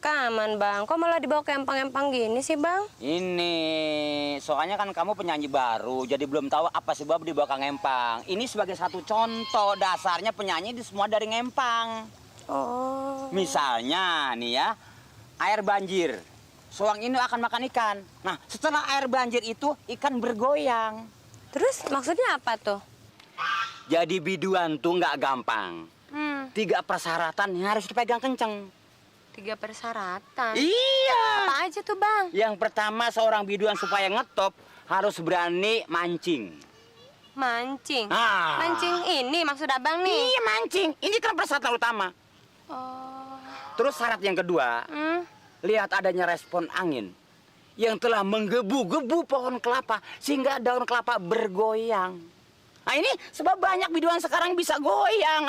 rekaman, Bang. Kok malah dibawa ke empang-empang gini sih, Bang? Ini, soalnya kan kamu penyanyi baru, jadi belum tahu apa sebab dibawa ke ngempang. Ini sebagai satu contoh, dasarnya penyanyi di semua dari ngempang. Oh. Misalnya nih ya, air banjir. Soang ini akan makan ikan. Nah, setelah air banjir itu, ikan bergoyang. Terus maksudnya apa tuh? Jadi biduan tuh nggak gampang. 3 persyaratan yang harus dipegang kenceng. 3 persyaratan? Iya. Apa aja tuh, Bang? Yang pertama, seorang biduan supaya ngetop harus berani mancing. Mancing? Ah. Mancing ini maksud Abang nih? Iya, mancing. Ini kan persyaratan utama. Oh. Terus syarat yang kedua, lihat adanya respon angin yang telah menggebu-gebu pohon kelapa sehingga daun kelapa bergoyang. Nah, ini sebab banyak biduan sekarang bisa goyang.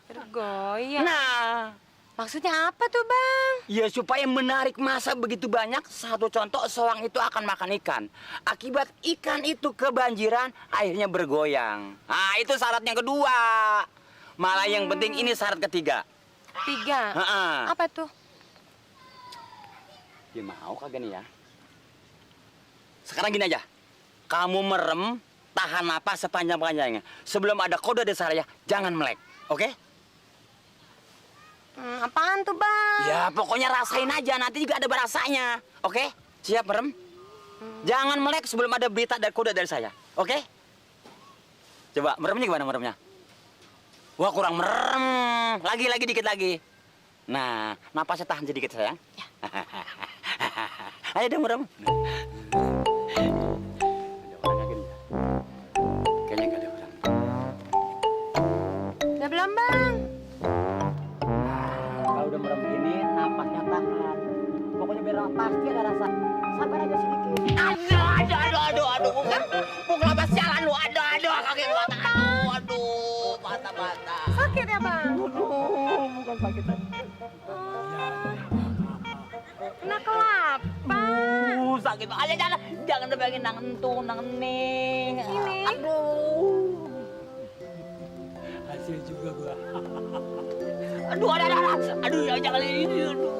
Bergoyang? Nah, maksudnya apa tuh, Bang? ya supaya menarik massa begitu banyak. Satu contoh, soang itu akan makan ikan. Akibat ikan itu kebanjiran, akhirnya bergoyang. Nah, itu syarat yang kedua. Malah yang penting ini syarat ketiga. 3? Apa tuh? Ya mau kagak nih ya? Sekarang gini aja. Kamu merem, tahan napas sepanjang-panjangnya. Sebelum ada kode dari saya, jangan melek. Oke? Apaan tuh, Bang? Ya pokoknya rasain aja, nanti juga ada berasanya. Oke? Siap merem? Jangan melek sebelum ada berita dan kode dari saya. Oke? Coba meremnya gimana meremnya? Wah, kurang merem. Lagi dikit lagi. Nah, napasnya tahan sedikit sayang. Ya. Ayo deh merem. Kayaknya gak ada orang. Udah belum, Bang? Kalau udah merem gini, napasnya tahan. Pokoknya biar pasti ada rasa. Sabar aja sedikit. Aduh. Bukan apa sialan lu. Aduh, kaki gua. Aduh, mata. Sakit ya, Bang? Aduh, bukan sakit. Kena kelapa. Sakit. Aja jangan dibagi nang ning. Ini. Aduh. Hasil juga gua. Aduh, ada. Aduh, ya jangan ini. Aduh.